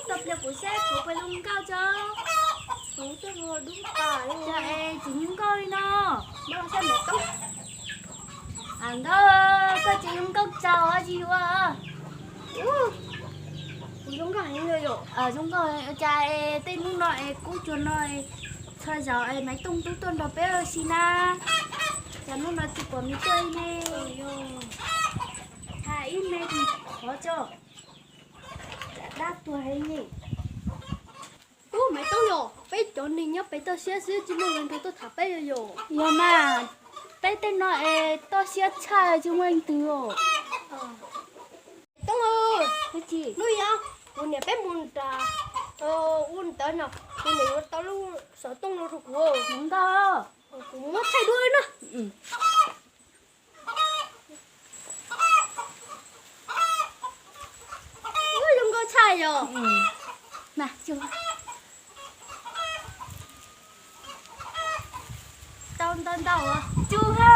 Tau pliag kuv saib kuv puas zoo nkauj tso. Kuv twb dub tas li. Cas es tsis zoo nkauj li no. Muab los saib Maiv Toob. Am Nkauj, koj tsis zoo nkauj tsaus tsis yuav. Kuv zoo nkauj heev li yom. Zoo nkauj cas es tej hnub no es kub cuag no, txhua zaus es Maiv Toob twb tuaj nrog peb ua si na. Cas hnub no tsis pom nws tuaj li ne. Hais ib me ntsis qhov tso. Dab tuag heev li. Ub, Maiv Toob yom, peb cov neeg nyob pem toj siab xwb tsis muaj leej twg tuaj tham peb yom. Yog mas, peb tej no es toj siab tshaj tsis muaj leej twg os. Toob, hnub yog kuv niam peb mus nram ua ntawd no, kuv niam yuav tau lub xov tooj no rau kuv. Mus ntag, kuv muab thaij duab na. Ub, zoo nkauj tshaj yom. Tau ntau ntau cub ha.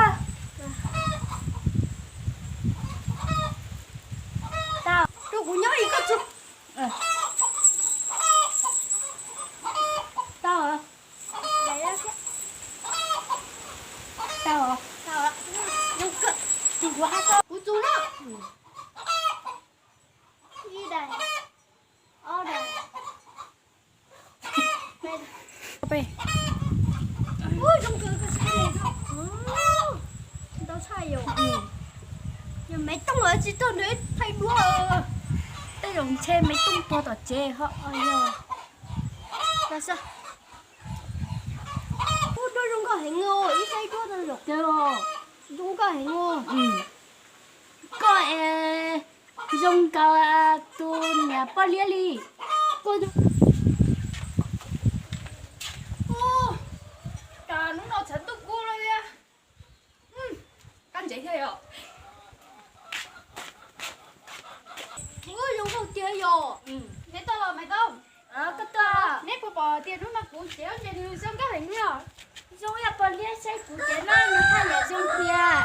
Tau. Rau kuv nyob ib koj tsu. Tau. Tau. Kuv tsu na. Ib daim, ob daim. Ub, zoo nkauj, ntau tshaj yom. Yog Maiv Tooj los tsis tau nrog thaij duab. Tej zaum ntshe Maiv Tooj tuag tom tsev ho yog. Ub, duab zoo nkauj heev os, ib sab ib duab tau yom. Zoo nkauj heev os. Koj es zoo nkaus tus niam poj liab li. Cas hnub no tshav ntuj kub li. Kab ntsev thiab yom. Ub, zoo nkauj tiag yom. Neb tuaj los Maiv Tooj? Koj tuaj. Neb puas pom tias hnub no kuv tsev ob ntses nws zoo nkauj heev li os? Zoo yam poj liab, saib kuv tsev no nws haj yam zoo tiag.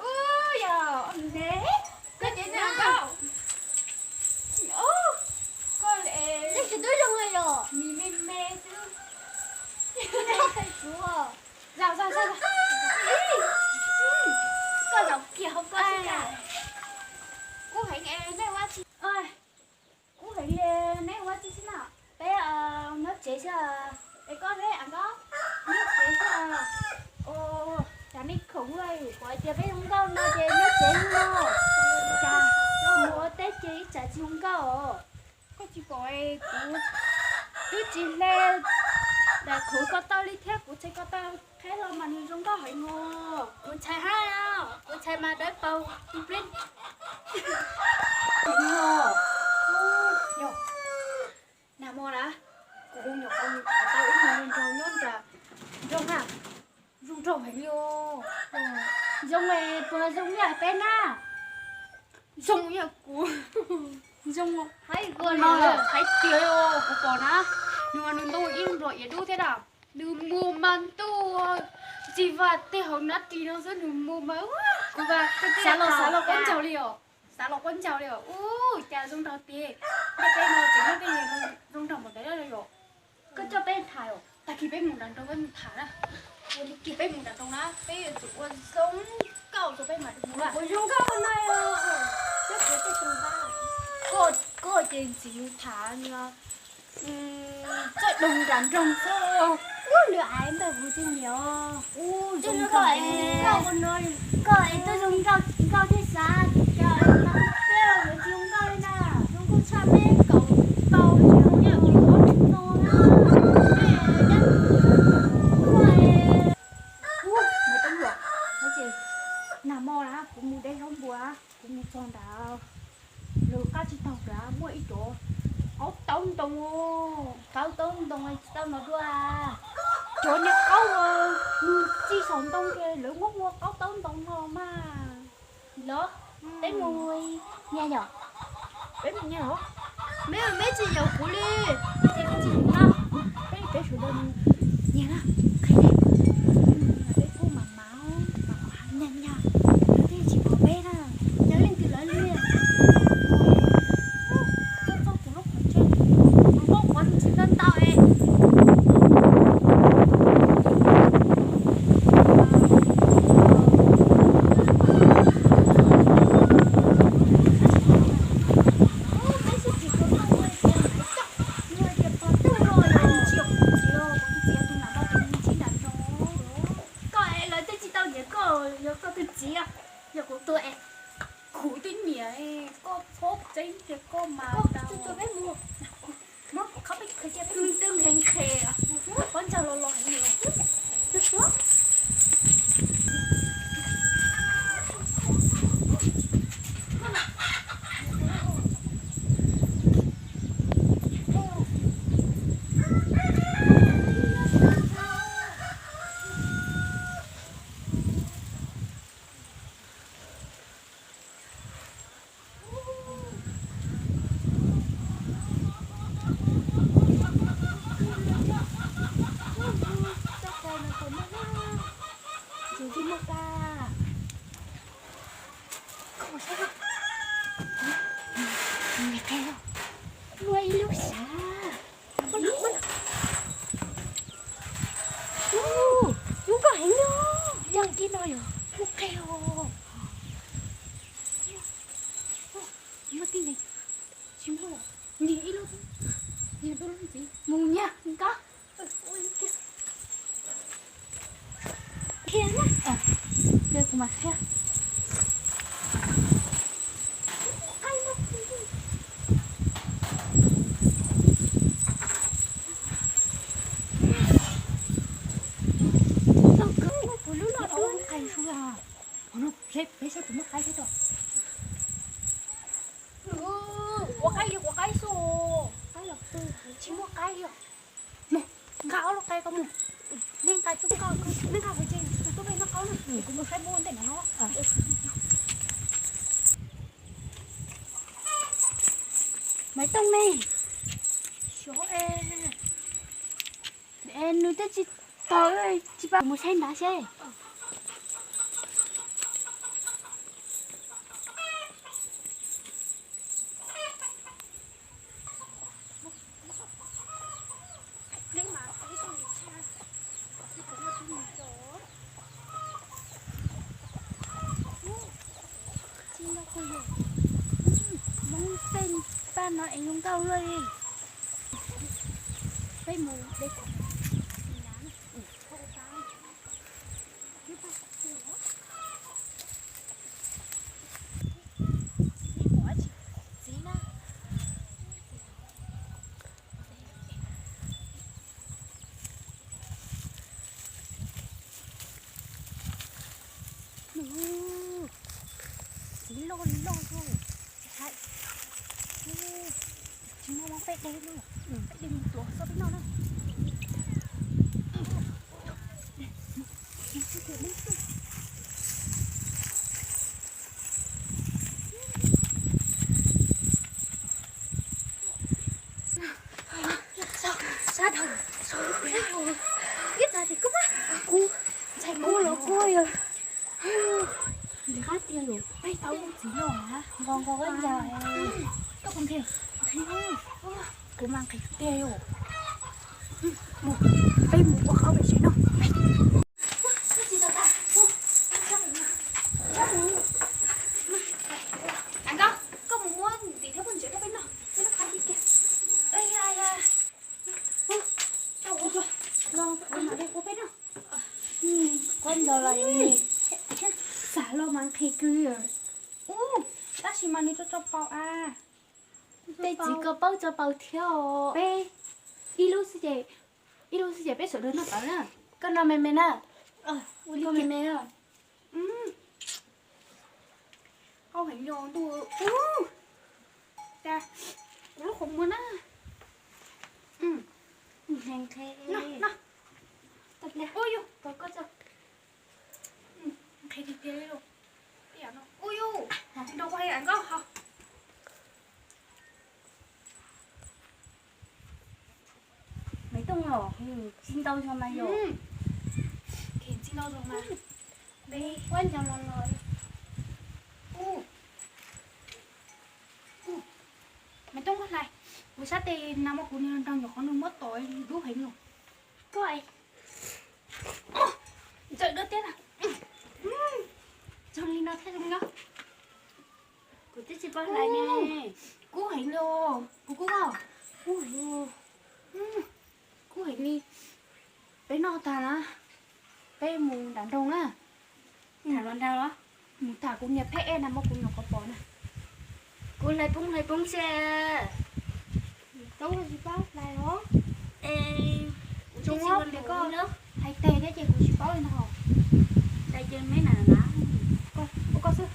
Ub, yog neb, koj tsev nws zoo nkauj. Koj es, neb tsis tub zoo li yom, mis me me xwb. Zaum, zaum, zaum. Koj zaum kiag hauv koj xwb. Kub heev es neb ua tsi? Kub heev li, neb ua tsi xwb na? Peb nyob tsev xwb. Es koj ne, Am Nkauj? Nyob tsev xwb. Cas nej khoom ua, kuv hais tias peb zoo nkauj no ces nyob tsev xwb no. Cas mus ua teb ces ib tsam tsis zoo nkauj os. Koj tsis pom kuv twb tsis hle daim qhwv ko taw li thiab, kuv txhais ko taw qheb los mas nws zoo nkauj heev os. Kuv txhais hab, kuv txhais mas dawb paug plig plig. Yog, nag hmo na, kuv hu nyuam qhuav mus tham tau ib nyuag nraug nyob nram nroog na, zoo nraug heev li os. Zoo es puas zoo ib yam peb na? Zoo ib yam kuv. Zoo, hais tias kuv pom na, nws mas nws ntuj ib npluag iav dub thiab na, nws mus mas ntuj tsis vam tej hauv nab ris no xwb, nws mus mas kuv mas xav los xav los quab ncaug li os, xav los quab ncaug li os. Ub, cas zoo nraug tiag, nyob peb no tseem muaj tej zoo nraug npaum ntawd li os. Koj coj peb tham os. Tag kis peb mus nram nroog peb mus tham na. Ua li kis peb mus nram nroog na, peb yuav tsum ua zoo nkauj rau peb mam li mus na. Ua zoo nkauj no, koj ces ntxim tham txawj doog nram nroog xwb. Ub, nws aiv npawg kuv tus niam os. Ub, zoo nkauj, koj es twb zoo nkauj thiab xav, cas peb yuav tsis zoo nkauj li na. Zoo nkauj tshaj peb kaum tau no na. Ub, Maiv Tooj, nag hmo na kuv mus de zaub npua, kuv mus txog nrad, lawv qab tsis taug nrad muaj ib cov qaub taub ntoo, qaub taub ntoo tsis tau no dua. Cov niag qaub mus txij saum ntoo ces lawv muab hu ua qaub taub ntoo no mas. Los, peb mus nyiag yom? Peb mus nyiag los? Meb, meb tsis yaum kuv li. Ces koj tsis mus no, peb, peb sawv daws mus nyiag na. Qhia peb pub mam mam, mam mam nyiag nyiag, lawv thiaj tsis pom peb na. Yog leej twg lawv li. Txog, txog tus lub Yog koj tus txiv, yog kuv tus es kuv twb nyiam koj phob tseeb tiag koj mas. Muab khawb peb khaws cia peb mus twb nqhis nqhis, muab pob ntsag los los heev li. Muaj ib lub sav. Ub, zoo nkauj heev li. Yog kiag no yog lub qe os. Muaj tib neeg tsis muaj, ntim ib lub, ntim ib lub ntxiv mus nyag nkaus. Qhia na, kuv mam qhia. Kuv lub no qe su a. Peb saib puas muaj qaib thiab tso. Ua qaib li, ua qaib xwb, qaib los tsis muaj qaib li. Mus, nqa ob lub qe koj mus. Nej nqa tsuj koj, nej nqa pem tsev, tus tub peb noj qaub na, kuv mus saib npua ntej no no. Maiv Tooj ne, xyov es, es nws twb tsis tau, tsis pab mus saib nrad seb. Hmoob tej paj no es zoo nkauj luaj li. Peb mus de. Txiv loj loj, tsis muaj, muab peb de lawm, peb de mus tuav txoj peb noj na. Sab dhau, ib tag tis kub, kuv ntxhais kuv los kuj yog qab tiag lawm, peb tau txiv loj na, nqos nqos ib yam. Koj puas nqhis? Kuv mas nqhis tiag yom. Peb mus ua qhov pem tsev no. Nkauj, koj mus muab ntxiv thiab poj ntsev rau peb noj, peb noj qab tiag tiag. Los, kuv mam li ua peb noj. Koj nco los, xav los mas nqhis kawg. Ub, tab sis mas nws tso tso paus a. Tej txiv koj paub tso paus thiab os. Peb ib lub xwb ces, ib lub xwb ces peb sawv daws noj tawv na. Koj noj me me na. Ua li me me na. Qab heev yom ntuj. Cas kuv lub qhov muag na. Nqhis tiag tiag li. Ub yus, nrau ua nkauj ho. Maiv Tooj los, txi ntau zog mas yom. Txi ntau zog mas. Peb ua ncog los los. Maiv Tooj, koj hlais, kuv sab tes nas mas kuv nrog nyuam qhuav nws muab tom dub heev los. Koj, ntxawm dua tiab na. Zoo li no thiaj zoo nyob. Kuv twb tsis paub hlais ne. Kub heev li os, kuv kub os. Kub heev li. Peb noj tag na, peb mus nram nroog na. Tham los nrog los. Mus tham kuv niam pheb ej na, muab kuv nyuam qhuav pom na. Kuv hlais poob hlais poob xwb. Tsis paub hlais os. Tsis ua li koj hais teg thiab ces kuv tsis paub li ntag. Ua koj xwb.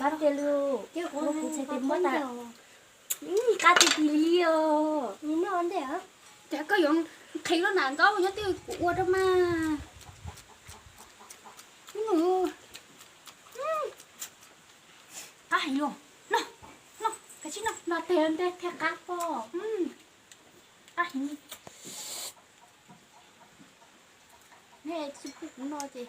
Qab tiag li, kuv txhais tes muab tas. Qab tiag tiag li os. Cas koj yuav nqhis lub nas ntaub nyob twj kuv ua rau mas. Qab heev los. No, no, kav tsij no, no tes ntej thiaj qab pob. Qab heev. Nej tsis pub kuv noj ces.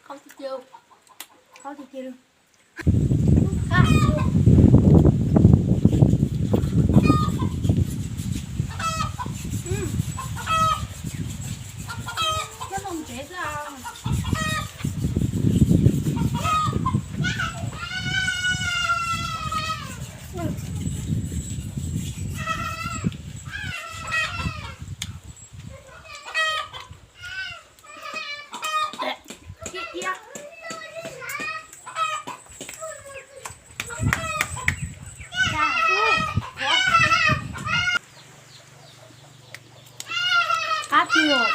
Qab tiag tiag li. Coj mus tsev xwb. Qab tiag.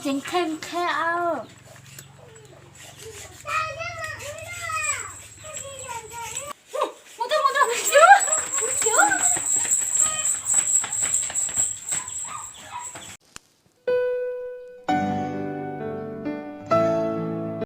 Tseem qhia qhia.